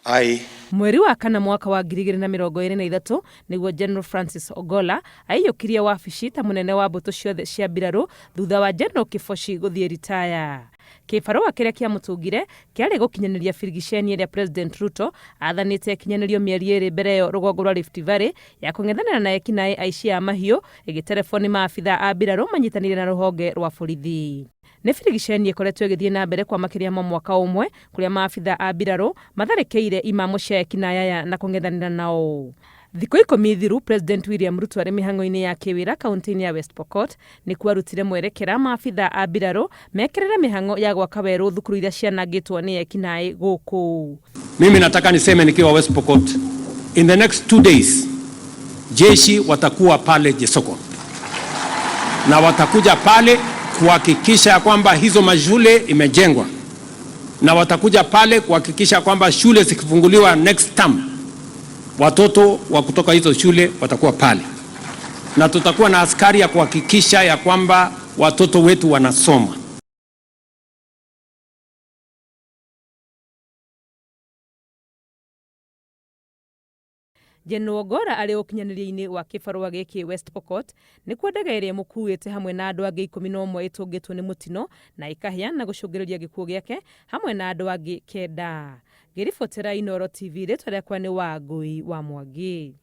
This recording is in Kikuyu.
I Mweri wa kana mwaka wa 2023 nĩguo General Francis Ogolla aiyũkirie wabici ta mũnene wa mbũtũ ciothe cia mbirarũ thutha wa General Kibochi gũthiĩ ritaya. Kĩbarũa kĩrĩa kĩamũtũngire kĩarĩ gũkinyanĩria birigiceni ĩrĩa President Ruto aathanĩte ĩkinyanĩrio mĩeri ĩrĩ mbere ĩyo rũgongo rwa Rift Valley ya kũng'ethanĩra na ekinaĩ aici a mahiũ ĩgĩterebwo nĩ maabithaa a mbirarũ manyitanĩire na rũhonge rwa borithi. Nĩ birigiceni ĩkoretwo ĩgĩthiĩ na mbere kwa makĩria ma mwaka ũmwe kũrĩa maabithaa a mbirarũ matharĩkĩire imamo cia ekinaĩ aya na kũng'ethanĩra nao. Thikũ 10 thiru, President William Ruto arĩ mĩhang'o-inĩ ya kĩwĩra kaunti-inĩ ya West Pokot nĩkuo arutire mwerekera maabithaa a mbirarũ mekĩrĩre mĩhang'o ya gwaka werũ thukuru iria cianangĩtwo nĩ ekinaĩ gũkũ. Mimi nataka niseme nikiwa West Pokot, in the next 2 days jeshi watakuwa pale Jesoko na watakuja pale kuhakikisha ya kwamba hizo mashule imejengwa, na watakuja pale kuhakikisha kwamba shule zikifunguliwa next term watoto wa kutoka hizo shule watakuwa pale, na tutakuwa na askari ya kuhakikisha ya kwamba watoto wetu wanasoma. General Ogolla arĩ ũkinyanĩria-inĩ wa kĩbarũa gĩkĩ West Pokot nĩkuo ndege ĩrĩa ĩmũkuĩte hamwe na andũ angĩ 11 ĩtũngĩtwo nĩ mũtino na ĩkahĩa na gũcũngĩrĩria gĩkuũ gĩake hamwe na andũ angĩ kenda. Ngĩribotera Inooro TV, rĩtwa rĩakwa nĩ Wangũi wa Mwangi.